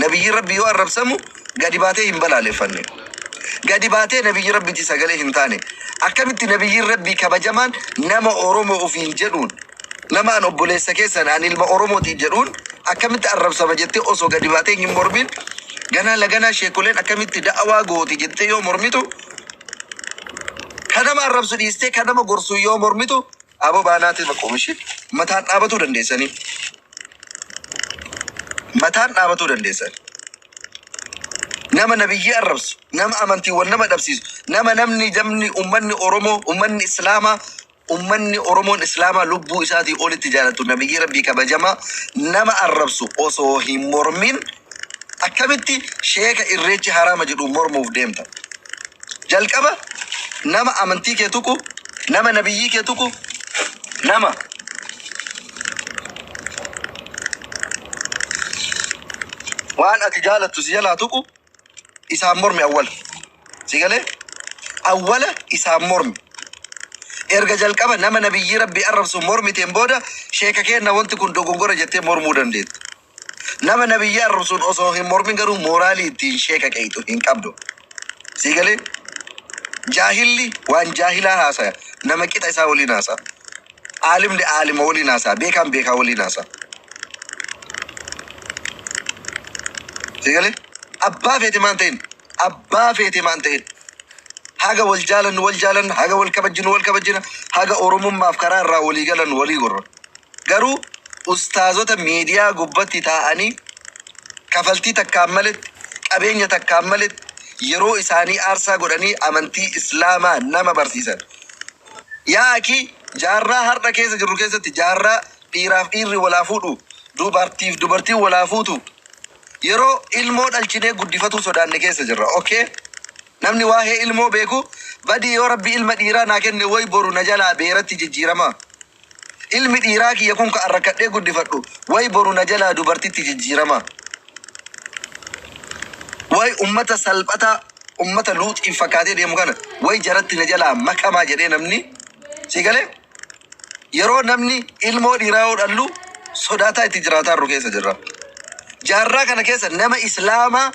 Nabiyyiin Rabbii yoo arrabsamu gadi baatee hin balaaleffanne. Gadi baatee nabiyyi Rabbiitii sagalee hin taane. Akkamitti nabiyyiin Rabbii kabajamaan nama Oromoo ofiin jedhuun, nama an obboleessa keessan, an ilma Oromootii jedhuun akkamitti arrabsama jettee osoo gadi baatee hin mormin, ganaa laganaa sheekoleen akkamitti da'awaa gooti jettee yoo mormitu, ka nama arrabsu dhiistee ka nama gorsu yoo mormitu, aboo baanaati baqqoomishi mataan dhaabatuu dandeessanii. Mataan dhaabatuu dandeessan. Nama nabiyyii arrabsu, nama amantiiwwan nama dhabsiisu, nama namni jamni ummanni Oromoo, ummanni Islaamaa, ummanni Oromoon Islaamaa lubbuu isaatii olitti jaalatu, nabiyyii Rabbii kabajamaa nama arrabsu osoo hin mormin akkamitti sheeka irreechi haraama jedhu mormuuf deemta? Jalqaba nama amantii kee tuqu, nama nabiyyii kee tuqu, nama waan ati jaalattu si jalaa tuqu isaan mormi awwala. Si galee? Awwala isaan mormi. Erga jalqaba nama nabiyyii Rabbii arrabsu mormiteen booda sheeka keenna wanti kun dogongora jettee mormuu dandeetta. Nama nabiyyii arrabsuun osoo hin mormin garuu mooraalii ittiin sheeka qeeyxu hin qabdu. Si galee? Jaahilli waan jaahilaa haasaya. Nama qixa isaa waliin haasaya. Aalimni aalima waliin haasaya. Beekaan beekaa waliin haasaya. Si galee? Abbaa feete maan ta'in? Abbaa feete maan ta'in? Haga wal jaalannu wal jaalanna, haga wal kabajjinu wal kabajjina, haga Oromummaaf karaa irraa walii galannu walii gorra. Garuu ustaazota miidiyaa gubbatti taa'anii kafaltii takkaan maletti, qabeenya takkaan maletti yeroo isaanii aarsaa godhanii amantii Islaamaa nama barsiisan. Yaa akii, jaarraa har'a keessa jirru keessatti, jaarraa dhiiraaf dhiirri walaa fuudhu, dubartiif dubartiin walaa fuutu, yeroo ilmoo dhalchinee guddifatuu sodaanne keessa jirra. Okay? Namni waahee ilmoo beeku, badii yoo Rabbi ilma dhiiraa naa kenne woy boru na jalaa beeratti jijjiiramaa? Ilmi dhiiraa kiyya kun ka an rakkadhee guddifadhu way boru na jalaa dubartitti jijjiiramaa? Way ummata salphataa, ummata luuxiin fakkaatee deemu kana way jaratti na jalaa makamaa jedhee namni sii galee? Yeroo namni ilmoo dhiiraa yoo dhallu sodaataa itti jiraataa jirru keessa jirra. Jaarraa kana keessa nama Islaamaa,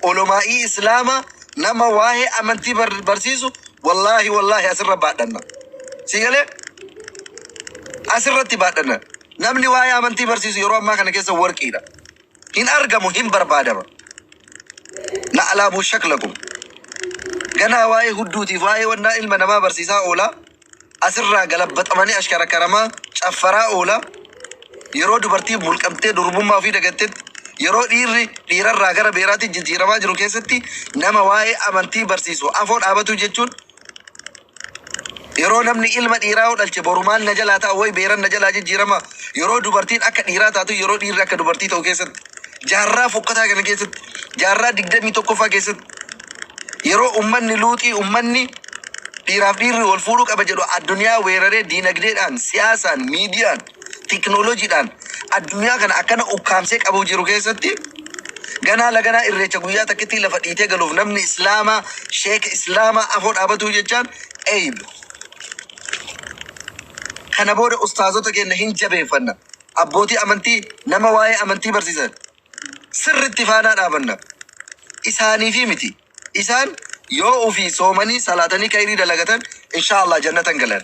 olomaa'ii Islaamaa, nama waa'ee amantii barsiisu wallaahi wallaahi asirra baadhanna. Sii galee? Asirratti baadhanna. Namni waa'ee amantii barsiisu yeroo ammaa kana keessa warqiidha. Hin argamu, hin barbaadama. Na'laamuu shaklakum. Ganaa waa'ee hudduutiif waa'ee wannaa ilma namaa barsiisaa oola. Asirraa galabbaxamanii ashkarakaramaa caffaraa oola. Yeroo dubartiin mulqamtee durbummaa ofii dagattetti, yeroo dhiirri dhiirarraa gara beeraatti jijjiiramaa jiru keessatti nama waa'ee amantii barsiisu afoo dhaabatuu jechuun, yeroo namni ilma dhiiraa yoo dhalche boru maal na jalaa ta'a, way beeran na jalaa jijjiirama, yeroo dubartiin akka dhiiraa taatu, yeroo dhiirri akka dubartii ta'u keessatti, jaarraa fokkataa kana keessatti, jaarraa 21ffaa keessatti, yeroo ummanni luuxii, ummanni dhiiraaf dhiirri wal fuudhuu qaba jedhu addunyaa weeraree diinagdeedhaan, siyaasaan, miidiyaan, tiknooloojiidhaan addunyaa kana akkana ukkaamsee qabuu jiru keessatti, ganaa laganaa irreecha guyyaa takkittii lafa dhiitee galuuf namni Islaamaa, sheeka Islaamaa afoo dhaabatuu jechaan eyib. Kana booda ustaazota keenya hin jabeeffanna. Abbootii amantii, nama waa'ee amantii barsiisan sirritti faanaa dhaabanna. Isaaniifi miti. Isaan yoo ufii soomanii salaatanii kayrii dalagatan inshaa Allah jannatan galan.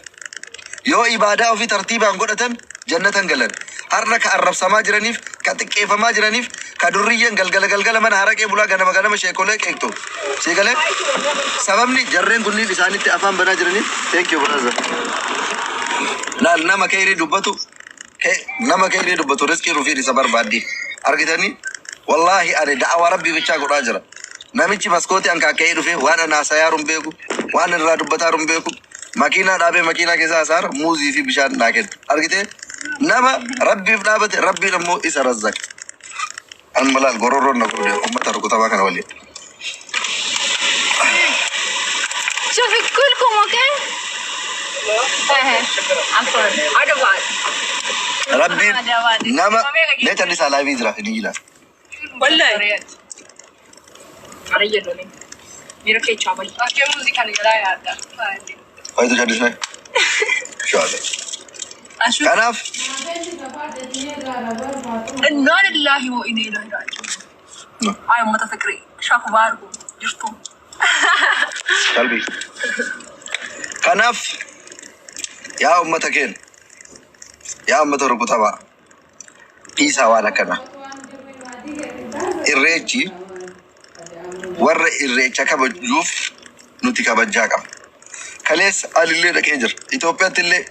Yoo ibaadaa ofii tartiibaan godhatan jannatan galan. Har'a ka arrabsamaa jiraniif, ka xiqqeeffamaa jiraniif, ka durriyyeen galgala galgala mana haraqee bulaa ganama ganama sheekolee qeeqxu. Sii galee? Sababni jarreen kunniin isaanitti afaan banaa jiraniif, thank you brother. Laal, nama kayrii dubbatu, nama kayrii dubbatu riskiin ufiin isa barbaaddi. Argitanii? Wallaahi ani da'awaa Rabbii bichaa godhaa jira. Namichi maskootii ankaakka'ee dhufe waan ana haasayaaru hin beeku, waan irraa dubbataaru hin beeku. Makiinaa dhaabee makiinaa keessa haasa'aara muuzii fi bishaan naa kenna. Argitee? Nama Rabbiif dhaabate Rabbiin ammoo isa razzaqa. Amma laal, gororroon na gurde ummata rukutamaa kana waliin. شوفي كلكم اوكي؟ ايه عفوا عقبال. Rabbiin nama mee callisaa, live jira hin jira. والله علي Mira che ciao. Anche musica ne Fayituu callisnee. Inshallah. Kanaaf إنا لله وإنا إليه راجعون. No. Ay, uummata fikirii. Shaakubaa argu jirtu. Qalbii. Kanaaf yaa uummata keenya, yaa uummata rukutamaa, dhiisaa waan akkanaa. Irreechi warra irreecha kabajuuf nuti kabajaa qabna. Kaleessa alillee dhaqee jira. Itoophiyaatti illee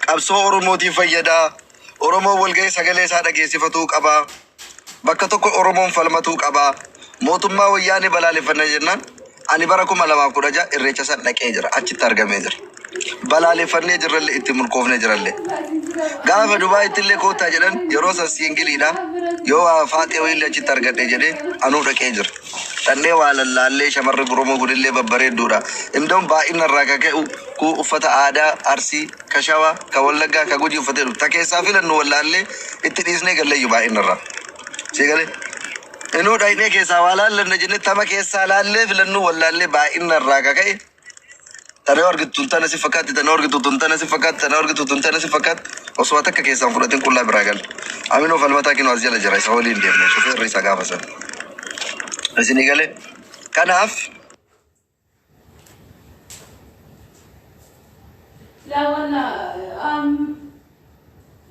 qabsoo Oromootiif fayyadaa. Oromoon walgahii sagalee isaa dhageessifatuu qabaa. Bakka tokko Oromoon falmatuu qabaa. Mootummaa Wayyaanee balaaleffanna jennaan ani bara 2016 irreecha san dhaqee jira. Achitti argamee jira. Balaaleffannee jirrallee, itti milkoofnee jirallee. Gaafa Dubaayitti illee koottaa jedhan, yeroo san siingiliidha. Yoo waa faaxee wayiillee achitti argadhe jedhee anuu dhaqee jira. Dhannee waa lallaallee, shamarri Oromoo kunillee babbareedduudha. Indoon baay'ina irraa kan ka'e ku uffata aadaa Arsii, ka Shawaa, ka Wallaggaa, ka Gujii uffatee dhufu. Ta keessaa filannu wallaallee itti dhiisnee galleeyyu baay'ina irraa. Si galee? Inuu dhaqnee keessaa waa laallanna jennee tama keessaa laallee filannuu wallaallee baay'ina irraa kan ka'e, tana yoo argitu tun tana si fakkaatti, tana yoo argitu tun tana si fakkaatti, tana yoo argitu tun tana si fakkaatti, osoo takka keessaan fudhatin qullaa biraa galle. Aminoo Falmataa kinoo as jala jira, isa waliin deemne, shufeerri isa gaafa sana. Isinii galee? Kanaaf لا والله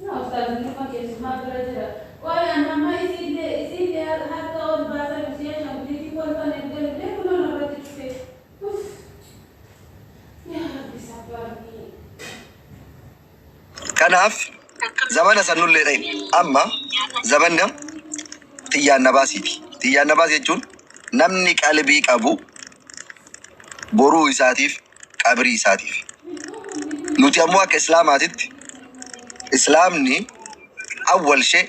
لا أستاذ نوفا keessumaa bira jira. Qoy an amma isiillee harka ol baasan ishee ashaangulliitii kolfan erga illee kunoo narratti dhufe. Uff. Yaa Rabbi sabbaarni. Kanaaf zamana sanullee dhahin amma zamanna xiyyaan nabaasiiti. Xiyyaan nabaas jechuun namni qalbii qabu boruu isaatiif, qabrii isaatiif. Nuti ammoo akka islaamaatitti, islaamni awwal shee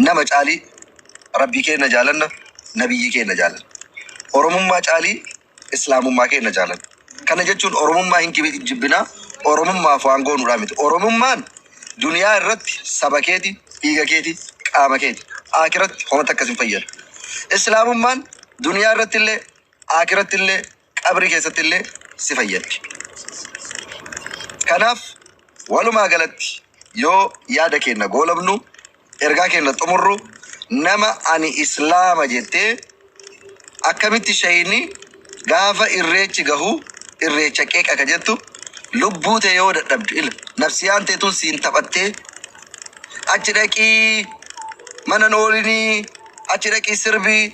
nama caalii rabbii keenya jaalanna, nabiyyi keenya jaalanna. Oromummaa caalii islaamummaa keenya jaalanna. Kana jechuun oromummaa hin jibbinaa, oromummaaf waan goonuudhaa miti. Oromummaan duniyaa irratti saba keeti, dhiiga keeti, qaama keeti. Akiratti homatti akkas hin fayyadu. Islaamummaan duniyaa irratti illee, akiratti illee, qabrii keessatti illee si fayyaddi. Kanaaf walumaa galatti yoo yaada keenya goolabnu, ergaa keenya xumurru, nama ani islaama jettee akkamitti shayini gaafa irreechi gahu irreecha qeeqa ka jettu, lubbuu ta'e yoo dadhabdu ila nafsiyaan teetun siin taphattee achi dhaqii mana oolinii achi dhaqii sirbii.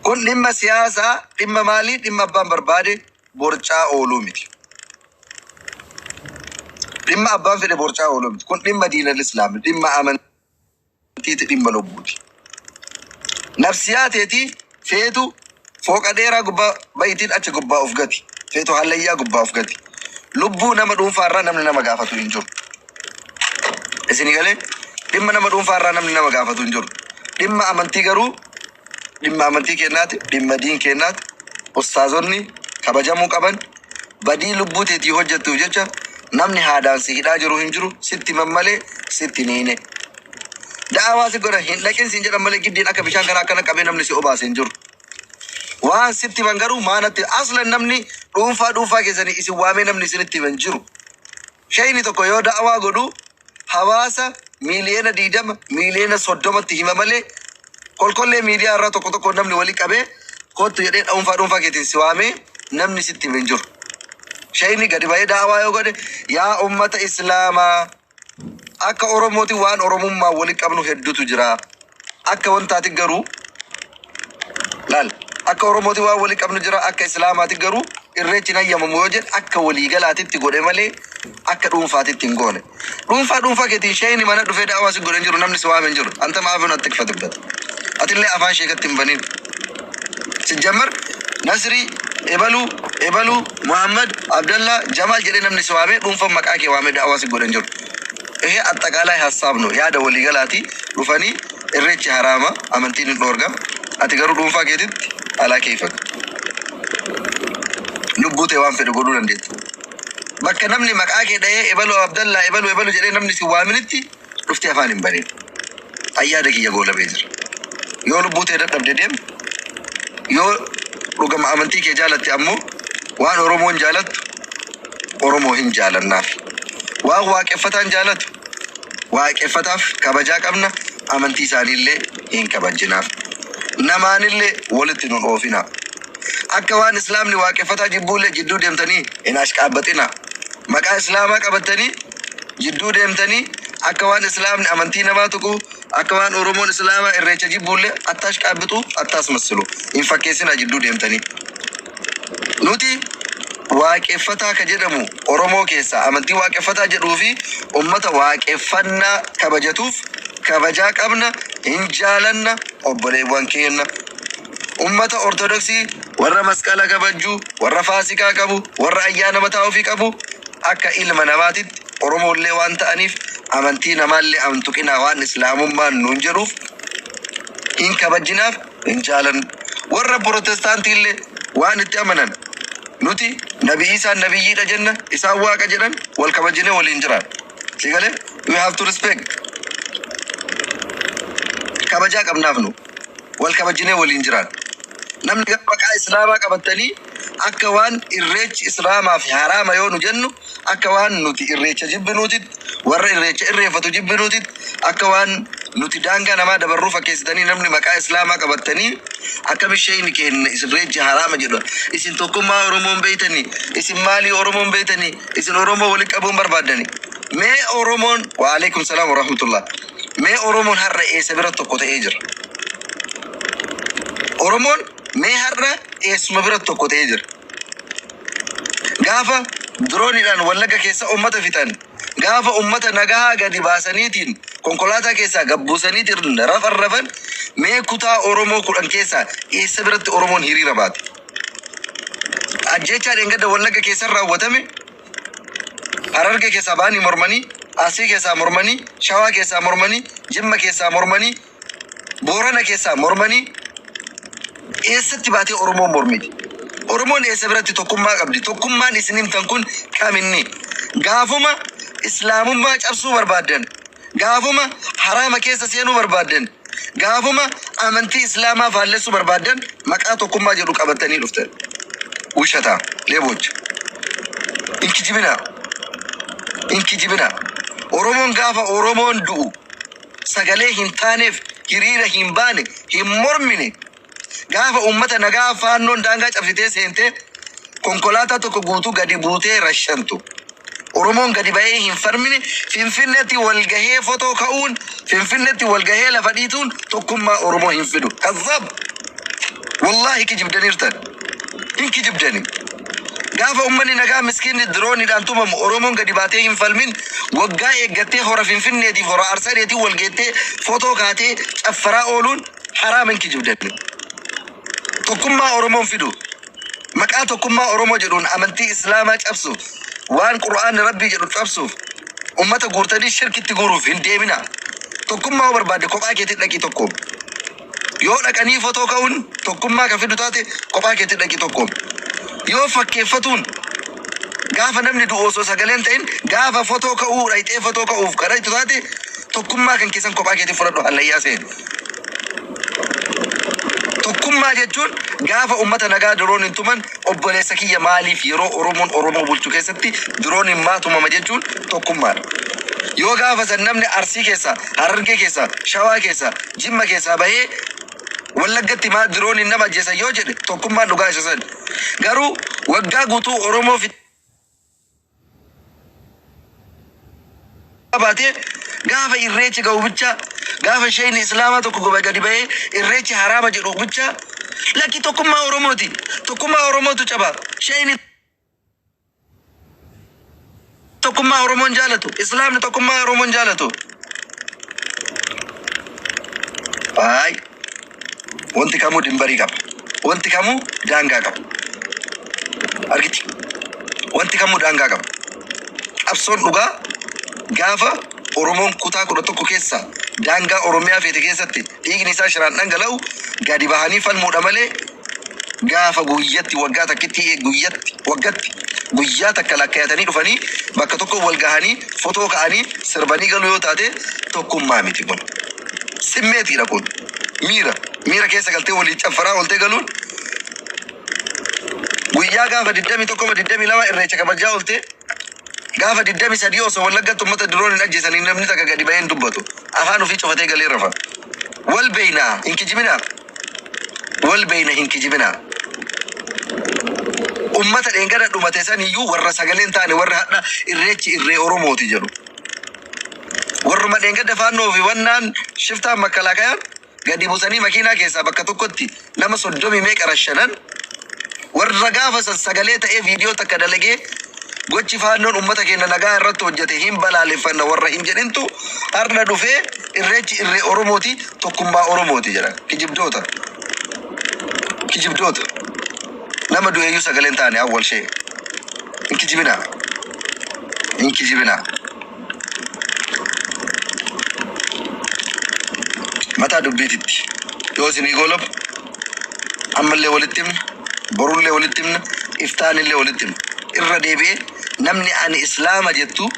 Kun dhimma siyaasaa, dhimma maalii, dhimma abbaan barbaade borcaa ooluu miti. Dhimma abbaan fedhe borcaa ooluu miti. Kun dhimma diinal islaami, dhimma amantiiti, dhimma lubbuuti. Nafsiyaa teetii feetu fooqa dheeraa gubbaa bayitiin achi gubbaa of gati. Feetu hallayyaa gubbaa of gati. Lubbuu nama dhuunfaarraa namni nama gaafatu hin jiru. Isinii galee? Dhimma nama dhuunfaarraa namni nama gaafatu hin jiru. Dhimma amantii garuu dhimma amantii kennaati, dhimma diin kennaati. Ustaazonni kabajamuu qaban. Badii lubbuu teetii hojjettuuf jecha namni haadaan si hidhaa jiru hin jiru, sitti himan malee sitti hin hiine. Da'awaa si godhan hin dhaqin siin jedhan malee giddiin akka bishaan kanaa akkana qabee namni si obaase hin jiru. Waan sitti himan garuu maanatti aslan namni dhuunfaa dhuunfaa keessanii isin waamee namni isinitti himan jiru. Shayni tokko yoo da'awaa godhu hawaasa 20 miiliyoona, 30 miiliyoonatti hima malee kolkollee miidiyaa irraa tokko tokko namni walii qabee kottu jedhee dhuunfaa dhuunfaa keetiin si waamee namni sitti hime hin jiru. Shayni gadi ba'ee da'awaa yoo godhe, yaa ummata islaamaa, akka Oromooti waan Oromummaa walii qabnu hedduutu jira. Akka wantaati garuu laal, akka Oromooti waan walii qabnu jira, akka islaamaati garuu Irreechi hin hayyamamu yoo jedhe, akka waliigalaatitti godhe malee akka dhuunfaatitti hin goone. Dhuunfaa dhuunfaa keetiin sheeyni mana dhufee da'awaa si godhe hin jiru, namni si waame hin jiru. Anta maafin atti kfatibbata. Atillee afaan sheekatti hin banin. Sijjammar Nasrii, ebaluu, ebaluu, Muhammad, Abdallah, Jamaal jedhee namni si waamee dhuunfaan maqaa kee waamee da'awaa si godhe hin jiru. ይሄ አጠቃላይ ሀሳብ ነው። Yaada waliigalaati dhufanii irreechi haraama, amantiin hin dhoorga. Ati garuu dhuunfaa keetitti alaa keeffatu. Lubbuu ta'e waan fedhe godhuu dandeetta. Bakka namni maqaa kee dhahee ebaluu Abdallaa, ebaluu, ebaluu jedhee namni si waaminitti dhuftee afaan hin banin. Ayyaada kiyya goolabee jira. Yoo lubbuu ta'e dadhabde deem. Yoo dhugama amantii kee jaalatte ammoo, waan Oromoon jaalattu Oromoo hin jaalannaaf. Waan waaqeffataan jaalatu waaqeffataaf kabajaa qabna, amantii isaaniillee hin kabajinaaf. Namaanillee walitti nun oofina. Akka waan islaamni waaqeffataa jibbuullee jidduu deemtanii hin ashqaabbaxina. Maqaa islaamaa qabattanii jidduu deemtanii akka waan islaamni amantii namaa tuqu, akka waan Oromoon islaamaa irreecha jibbuullee atta ashqaabbixu attaas masilu. Hin fakkeessina jidduu deemtanii. Nuti waaqeffataa ka jedhamu Oromoo keessaa amantii waaqeffataa jedhuu fi ummata waaqeffannaa kabajatuuf kabajaa qabna, hin jaalanna obboleewwan keenya. Ummata Ortodoksii, warra masqala kabajju, warra faasikaa qabu, warra ayyaana mataa ofii qabu, akka ilma namaatitti Oromoollee waan ta'aniif, amantii namaallee amantuqinaa waan islaamummaan nuun jedhuuf hin kabajinaaf, hin jaalannu. Warra Protestaantiillee waan itti amanan, nuti Nabi Isaan nabiyyiidha jenna, isaan waaqa jedhan, wal kabajinee waliin jiraan. Si galee, we have to respect. Kabajaa qabnaaf, nu wal kabajinee waliin jiraan. Namni gara maqaa islaamaa qabatanii akka waan irreechi islaamaa fi haraama yoo nu jennu, akka waan nuti irreecha jibbinuutitti, warra irreecha irreeffatu jibbinuutitti, akka waan nuti daangaa namaa dabarruu fakkeessitanii, namni maqaa islaamaa qabatanii akka bisheen keenya irreechi haraama jedhu, isin tokkummaa Oromoon beeytanii, isin maalii Oromoon beeytanii, isin Oromoo walitti qabuun barbaaddani. Mee Oromoon, waalaikum salaam warahmatullah, mee Oromoon har'a eessa bira tokko ta'ee jira? Oromoon mee har'a eessuma bira tokko ta'ee jira? Gaafa dirooniidhaan Wallagga keessa ummata fixan, gaafa ummata nagaa gadi baasaniitiin konkolaataa keessaa gabbuusaniitiin rafan rafan, mee kutaa Oromoo 10 keessaa eessa biratti Oromoon hiriira baate? Ajjechaa dheengadda Wallagga keessa raawwatame Hararge keessaa ba'anii mormanii, Arsii keessaa mormanii, Shawaa keessaa mormanii, Jimma keessaa mormanii, Boorana keessaa mormanii, eessatti baatee Oromoon mormiti? Oromoon eessa biratti tokkummaa qabdi? Tokkummaan isin himtan kun kaminni? Gaafuma islaamummaa cabsuu barbaaddan, gaafuma haraama keessa seenuu barbaaddan, gaafuma amantii islaamaa faallessuu barbaaddan maqaa tokkummaa jedhu qabatanii dhuftan. ውሸታ ሌቦች, hin kijibinaa, hin kijibinaa. Oromoon gaafa Oromoon du'u sagalee hin taaneef, hiriira hin baane, hin mormine. Gaafa ummata nagaa faannoon daangaa cabsitee seentee konkolaataa tokko guutuu gadi buutee rashantu, Oromoon gadi ba'ee hin farmine. Finfinneetti walgahee fotoo ka'uun, Finfinneetti walgahee lafa dhiituun tokkummaa Oromoo hin fidu. كذاب, wallaahi kijibdaniirtan, hin kijibdani. Gaafa ummanni nagaa miskiinni dirooniidhaan tumamu Oromoon gadi baatee hin falmin. Waggaa eeggattee hora Finfinneetiif hora Arsadeetiin wal geettee fotoo kaatee caffaraa ooluun haraama, hin kijibdani. Tokkummaa Oromoon fidu. Maqaa tokkummaa Oromoo jedhuun amantii islaamaa cabsuuf, waan Qur'aanni Rabbii jedhu cabsuuf, ummata guurtanii shirkitti guuruuf hin deemina. Tokkummaa yoo barbaadde kophaa keetti dhaqii tokko. Yoo dhaqanii fotoo ka'uun tokkummaa kan fidu taate, kophaa keetti dhaqii tokko. Yoo fakkeeffatuun gaafa namni du'u osoo sagaleen ta'in gaafa fotoo ka'uu dhayxee fotoo ka'uuf kadhaytu taate, tokkummaa kan keessan kophaa keetti fudhadhu, hallayyaa seenu. Tokkummaa jechuun gaafa ummata nagaa diroon hin tuman, obboleessa kiyya, maaliif yeroo Oromoon Oromoo bulchu keessatti diroon hin maatumama jechuun tokkummaadha. Yoo gaafa san namni Arsii keessaa, Harargee keessaa, Shawaa keessaa, Jimma keessaa bahee Wallaggatti maa diroon hin nama ajjeesan yoo jedhe, tokkummaan dhugaa isa san. Garuu waggaa guutuu Oromoo baatee gaafa irreechi ga'u bicha, gaafa sheeyni islaamaa tokko goba gadi bahee irreechi haraama jedhu bicha, lakki, tokkummaa Oromooti. Tokkummaa Oromootu caba. Sheeyni Tokkummaa Oromoon jaalatu. Islaamni tokkummaa Oromoon jaalatu. Baay. Wanti kamuu dimbarii qaba. Wanti kamuu daangaa qaba. Argiti? Wanti kamuu daangaa qaba. Qabsoon dhugaa gaafa Oromoon kutaa 11 keessa daangaa Oromiyaa feete keessatti dhiigni isaa shiraan dhangala'u gadi bahanii falmuudha malee, gaafa guyyatti waggaa takkitti guyyatti waggatti guyyaa takka lakkaa'atanii dhufanii bakka tokko wal gahanii fotoo ka'anii sirbanii galuu yoo taate, tokkummaa miti kun. Simmeetiidha kun. Miira. Miira keessa galtee waliin caffaraa ooltee galuun, guyyaa gaafa 21, 22 irreecha kabajaa ooltee, gaafa 23 osoo Wallaggatti uummata diroon hin ajjeesanii namni takka gadi bahee hin dubbatu. Afaan ofii cufatee galee rafa. Wal beeynaa, hin kijibinaa. Wal beeyna, hin kijibinaa. Ummata dheengada dhumate san iyyuu warra sagaleen taane, warra hadha irreechi irree Oromooti jedhu. Warruma dheengadda faannoo fi wannaan shiftaan makkalaakayaan gadi buusanii makiinaa keessaa bakka tokkotti nama 30 meeqa rashanan, warra gaafa san sagalee ta'ee viidiyoo takka dalagee gochi faannoon ummata keenya nagaa irratti hojjete hin balaaleffanna warra hin jedhintu har'a dhufee irreechi irree Oromooti, tokkummaa Oromooti jedha. Kijibdoota. Kijibdoota. Nama du'eeyyuu sagaleen taane awwal shee. Hin kijibinaa. Hin kijibinaa. Mataa dubbiititti. Yoo isinii goolabu, ammallee walitti himna, borullee walitti himna, iftaanillee walitti himna. Irra deebi'ee, namni ani Islaama jettu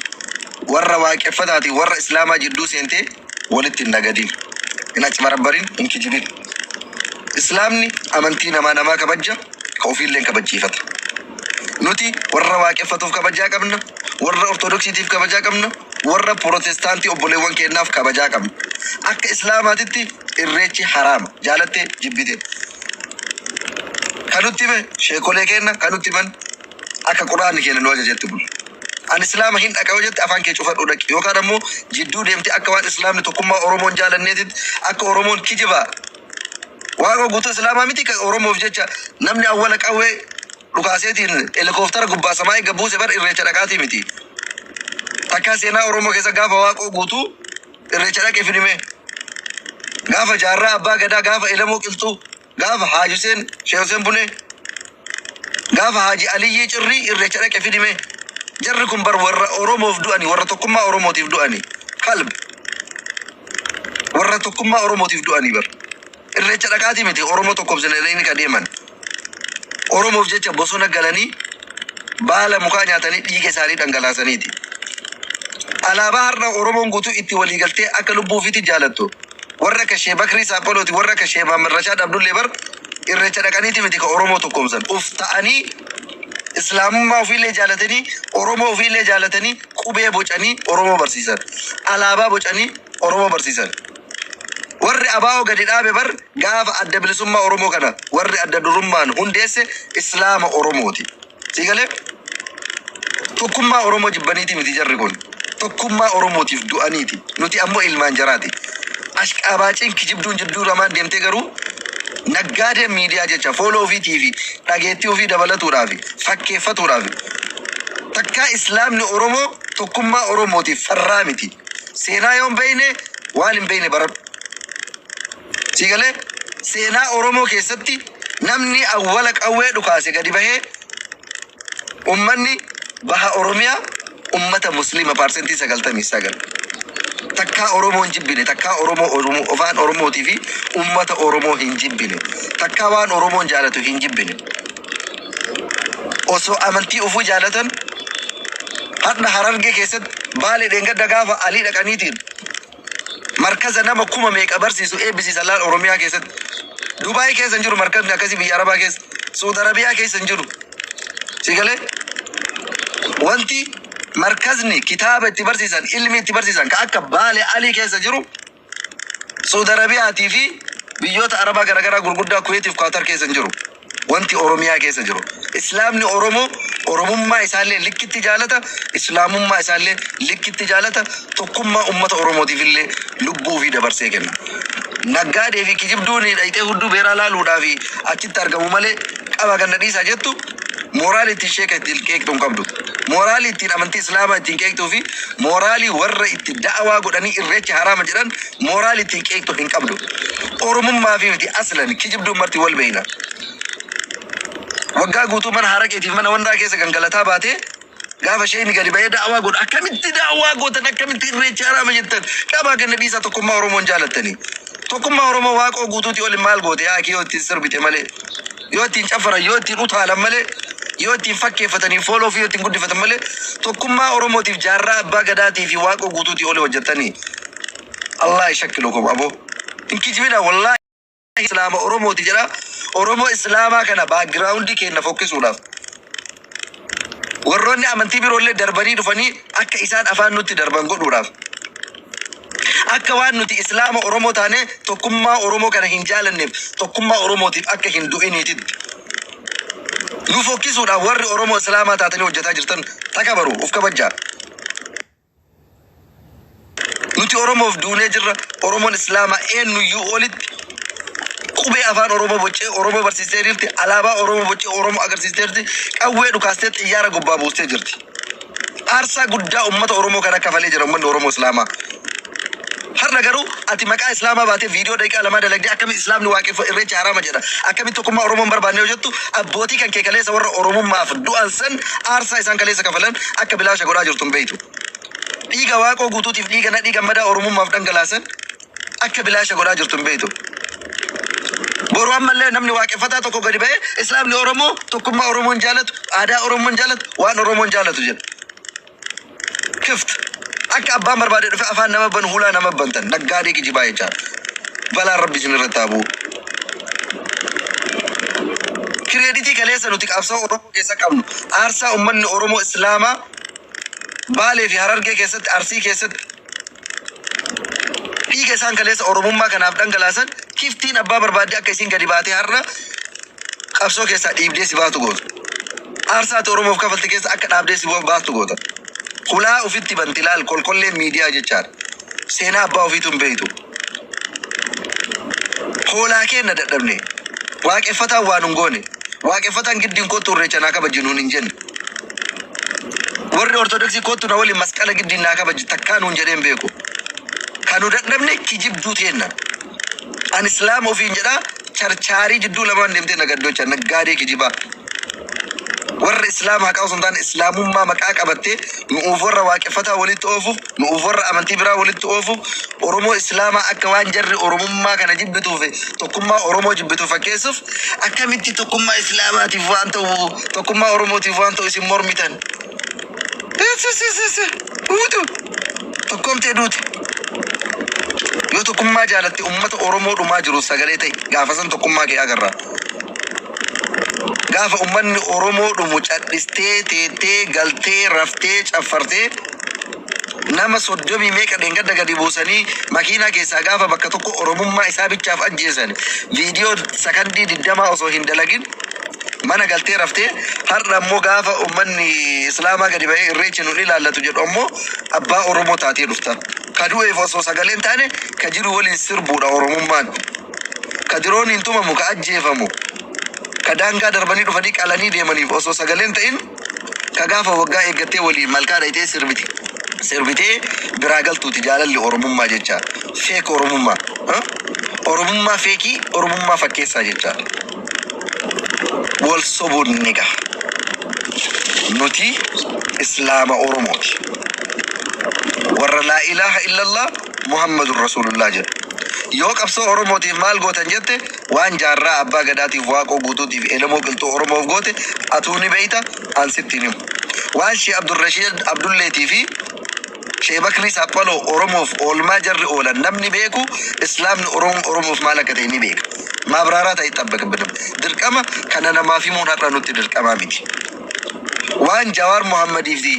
warra waaqeffataatiin warra Islaamaa jidduu seentee walitti hin nagadin. Hin acbarabbarin, hin kijibin. Islaamni amantii namaa namaa kabajja, ka ofiillee kabachiifata. Nuti warra waaqeffatuuf kabajaa qabna, warra Ortodoksiitiif kabajaa qabna, warra Protestaantii obboleewwan keenyaaf kabajaa qabna. Akka Islaamaatitti irreechi haraama. Jaalattee jibbite. Kan nutti hime sheekolee keenya, kan nutti himan akka Quraanni keenya nu ajajetti bulu. Ani Islaama hin dhaqa yoo jette, afaan kee cufadhu dhaqi, yookaan ammoo jidduu deemte akka waan Islaamni tokkummaa Oromoon jaalanneetitti akka Oromoon kijibaa. Waaqa guutuu Islaamaa miti kan Oromoof jecha namni awwala qawwee dhukaaseetiin helikooftara gubbaa samaa eegga buuse bar irreecha dhaqaatii miti. Takkaa seenaa Oromoo keessa gaafa Waaqoo Guutuu irreecha dhaqee fidime. Gaafa Jaarraa Abbaa Gadaa, gaafa Elemoo Qilxuu, gaafa Haaji Huseen, Sheekh Huseen Bunee, gaafa Haaji Aliyyii Cirrii irreecha dhaqe fidime. Jarri kun bar warra Oromoof du'ani, warra tokkummaa Oromootiif du'ani. Kalb. Warra tokkummaa Oromootiif du'anii bar. Irreecha dhaqaatii miti Oromoo tokkoomsine ka deeman. Oromoof jecha bosona galanii baala mukaa nyaatanii dhiiga isaanii dhangalaasaniiti. Alaabaa har'a Oromoon guutuu itti waliigaltee akka lubbuu ofiitti jaalattu. Warra akka Shee Bakrii Saapholooti, warra akka Shee Maammed Rashaad Abdullee bar irreecha dhaqaniiti miti ka Oromoo tokkoomsan. Uf ta'anii Islaamummaa ofiillee jaalatanii, Oromoo ofiillee jaalatanii, qubee bocanii Oromoo barsiisan. Alaabaa bocanii Oromoo barsiisan. Warri abaa'oo gadi dhaabe bar gaafa Adda Bilisummaa Oromoo kana warri adda durummaan hundeesse Islaama Oromooti. Si galee, tokkummaa Oromoo jibbaniiti miti jarri kun. Tokkummaa Oromootiif du'aniiti. Nuti ammoo ilmaan jaraati. Ashqaabaaciin kijibduun jidduu lamaan deemtee garuu naggaadeen miidiyaa jecha follow ofiitii fi dhageettii ofii dabalatuudhaaf fakkeeffatuudhaaf. Takkaa Islaamni Oromoo tokkummaa Oromootiif farraa miti. Seenaa yoo hin beekne, waan hin beekne baradhu. Si galee, seenaa Oromoo keessatti namni awwala qawwee dhukaase gadi bahee, ummanni baha Oromiyaa ummata Musliima 99%. Takkaa Oromoo hin jibbine, takkaa Oromoo Oromoo afaan Oromootii fi ummata Oromoo hin jibbine. Takkaa waan Oromoon jaalatu hin jibbine. Osoo amantii ofuu jaalatan, hadha Harargee keessatti Baalee dheengadda gaafa Alii dhaqaniitiin markaza nama kuma meeqa barsiisu eebbisiisan laal Oromiyaa keessatti. Dubaay keessa hin jiru markazni akkasii, biyya Arabaa keessa. Suudi Arabiyaa keessa hin jiru. Si galee, wanti markazni kitaaba itti barsiisan, ilmi itti barsiisan ka akka Baalee Alii keessa jiru Suudi Arabiyaatii fi biyyoota Arabaa garaagaraa gurguddaa Kuweetiif Qaatar keessa hin jiru. Wanti Oromiyaa keessa jiru. Islaamni Oromoo Oromummaa isaallee likkitti jaalata, Islaamummaa isaallee likkitti jaalata, tokkummaa uummata Oromootiif illee lubbuu ofii dabarsee kenna. Naggaadee fi kijibduun dhayxee hudduu beeraa laaluudhaa fi achitti argamu malee qaba ganna dhiisaa jettu. Mooraalii ittiin sheeka ittiin qeeqxu hin qabdu. Mooraalii ittiin amantii Islaamaa ittiin qeeqxuu fi mooraalii warra itti da'awaa godhanii irreecha haraama jedhan mooraalii ittiin qeeqxu hin qabdu. Oromummaa fi miti aslan kijibduun marti wal beeyna. Waggaa guutuu mana haraqeetiif mana wandaa keessa gangalataa baatee gaafa sheekni gadi ba'ee da'awaa godhu akkamitti da'awaa gootan, akkamitti irreecha haraama jettan? Qabaa ganna dhiisaa, tokkummaa Oromoon jaalattanii. Tokkummaa Oromoo Waaqoo Guutuutii oli maal goote yaa yoo ittiin sirbite malee, yoo ittiin caffaran, yoo ittiin utaalan malee, yoo ittiin fakkeeffatanii follow fi yoo ittiin guddifatan malee, tokkummaa Oromootiif jaarraa abbaa gadaatii fi Waaqoo Guutuutii oli hojjettanii. Allah shakkilukum aboo. Hin kijibina wallaahi. Islaama Oromooti jedha. Oromoo Islaamaa kana background keenya fokkisuudhaaf. Warroonni amantii biroollee darbanii dhufanii akka isaan afaan nutti darban godhuudhaaf. Akka waan nuti Islaama Oromoo taane tokkummaa Oromoo kana hin jaalanneef, tokkummaa Oromootiif akka hin du'iniititti. Nu fokkisuudhaaf warri Oromoo Islaamaa taatanii hojjetaa jirtan takabaru, of kabajaa. Nuti Oromoof duunee jirra. Oromoon Islaamaa eenyuyyuu olitti qubee afaan Oromoo boccee Oromoo barsiistee jirti. Alaabaa Oromoo boccee Oromoo agarsiistee jirti. Qawwee dhukaastee xiyyaara gubbaa buustee jirti. Aarsaa guddaa uummata Oromoo kana kafalee jira uummanni Oromoo Islaamaa. Har'a garuu ati maqaa Islaamaa baatee viidiyoo daqiiqaa 2 dalagdee akkamitti Islaamni waaqeffa irreecha haraama jedha? Akkamitti tokkummaa Oromoo hin barbaanne yoo jettu, abbootii kan kee kaleessa warra Oromummaaf du'an san aarsaa isaan kaleessa kafalan akka bilaasha godhaa jirtu hin beektu. Dhiiga Waaqoo Guutuutiif dhiiga Nadhii Gammadaa Oromummaaf dhangalaasan akka bilaasha godhaa jirtu hin beektu. Boru ammallee namni waaqeffataa tokko gadi ba'ee Islaamni Oromoo tokkummaa Oromoon jaalatu, aadaa Oromoon jaalatu, waan Oromoon jaalatu jedha. Kift akka abbaan barbaade dhufe afaan nama banu, hulaa nama bantan, naggaadee kijibaa jechaadha. Balaan Rabbi isin irratti haa bu'u. Credit kaleessa nuti qabsoo Oromoo keessa qabnu, aarsaa uummanni Oromoo Islaamaa Baalee fi Harargee keessatti, Arsii keessatti dhiiga isaan kaleessa Oromummaa kanaaf dhangalaasan, kiftiin abbaa barbaadde akka isin gadi baatee har'a qabsoo keessaa dhiibdee si baatu gootu. Aarsaa ati Oromoof kafalte keessa akka dhaabdee si baastu goota. Hulaa ofitti banti laal, kolkollee miidiyaa jechaadha. Seenaa abbaa ofiitu hin beektu. Hoolaa keenna dadhabne. Waaqeffataan waan hin goone. Waaqeffataan giddiin kottu irreecha naa kabaji nuun hin jenne. Warri Ortodoksii kottu na waliin masqala giddiin naa kabaji takkaa nuun jedhee hin beeku. Kan nu dadhabne kijibduu teenna. Ani Islaama ofiin jedhaa charchaarii jidduu lamaan deemtee nagaddocha naggaadee kijibaa. Warra Islaama haqaa osoo hin taane Islaamummaa maqaa qabattee nu'uuf warra waaqeffataa walitti oofuuf, nu'uuf warra amantii biraa walitti oofuuf, Oromoo Islaamaa akka waan jarri Oromummaa kana jibbituuf, tokkummaa Oromoo jibbitu fakkeessuuf, akkamitti tokkummaa Islaamaatiif waan ta'u, tokkummaa Oromootiif waan ta'u isin mormitan? Huutu tokkoomtee duute. Yoo tokkummaa jaalatte ummata Oromoo dhumaa jiru sagalee ta'e, gaafa san tokkummaa kee agarra. Gaafa ummanni Oromoo dhumu cadhistee teettee galtee raftee caffartee, nama 30 meeqa dheengadda gadi buusanii makiinaa keessaa gaafa bakka tokko Oromummaa isaa bichaaf ajjeesan, viidiyoo sakandii 20 osoo hin dalagin mana galtee raftee, har'a ammoo gaafa ummanni Islaamaa gadi ba'ee irreechi nun ilaallatu jedhu ammoo abbaa Oromoo taatee dhufta. Ka du'eef osoo sagaleen taane ka jiru waliin sirbuudha Oromummaan. Ka diroon hin tumamu, ka ajjeefamu, ka daangaa darbanii dhufanii qalanii deemaniif osoo sagaleen ta'in, ka gaafa waggaa eeggattee waliin malkaa dhayxee sirbite sirbitee biraa galtuuti jaalalli Oromummaa jecha. Fake Oromummaa. Oromummaa fake, Oromummaa fakkeessaa jecha. Wal sobuun ni gaha. Nuti Islaama Oromooti. Warra laa ilaaha illallah Muhammadun Rasuulullah jedhu. Yoo qabsoo Oromootiif maal gootan jette, waan jaarraa abbaa gadaatiif, Waaqoo Guutuutiif, Elemoo Qilxuu Oromoof goote atuu ni beeyta, an sitti hin himu. Waan Shee Abdurrashiid Abdulleetii fi Shee Bakrii Saaphaloo Oromoof oolmaa jarri oolan namni beeku Islaamni Oromoo Oromoof maal akka ta'e ni beeka. Maabraaraa ta'e xabbaqbinam. Dirqama kana namaaf himuun har'a nutti dirqamaa miti. Waan Jawaar Muhammadii fi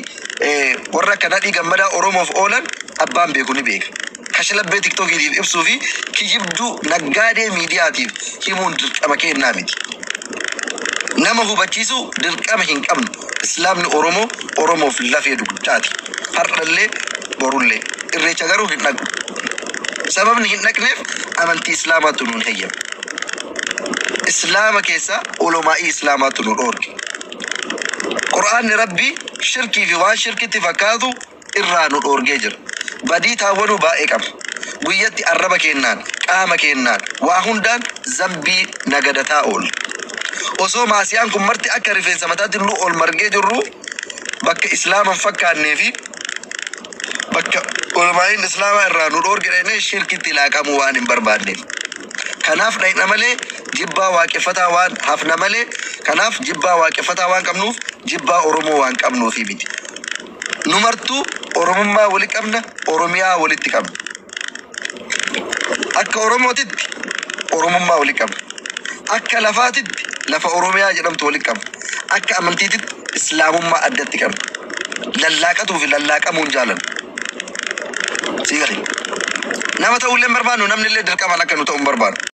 warra akka Nadhii Gammadaa Oromoof oolan abbaan beeku ni beeka. Kashlabbee tiktookiitiif ibsuu fi kijibduu naggaadee miidiyaatiif himuun dirqama kennaa miti. Nama hubachiisuu dirqama hin qabnu. Islaamni Oromoo Oromoof lafee dugdaati. Har'allee borullee. Irreecha garuu hin dhaqnu. Sababni hin dhaqneef amantii Islaamaatu nuun heyyama. Islaama keessaa olomaa'ii Islaamaatu nu dhoorge. Qur'aanni Rabbii shirkii fi waan shirkitti fakkaatu irraa nu dhoorgee jira. Badii taawwanuu baay'ee qabna. Guyyatti arraba keennaan, qaama keennaan, waa hundaan zambii nagadataa oolla. Osoo maasiyaan kun marti akka rifeensa mataatti nu ol margee jirru, bakka Islaama hin fakkaannee fi bakka ulamaa'in Islaamaa irraa nu dhoorge dhaqnee shirkitti laaqamuu waan hin barbaanneef. Kanaaf dhaqna malee jibbaa waaqeffataa waan hafna malee, kanaaf jibbaa waaqeffataa waan qabnuuf jibbaa Oromoo waan qabnuufi miti. Nu martuu Oromummaa wali qabna, Oromiyaa walitti qabna. Akka Oromootitti Oromummaa wali qabna. Akka lafaatitti lafa Oromiyaa jedhamtu wali qabna. Akka amantiititti Islaamummaa addatti qabna. Lallaaqatuu fi lallaaqamuu hin jaalannu. Sii galee? Nama ta'uu illee hin barbaannu, namni illee dirqamaan akka nu ta'u hin barbaannu.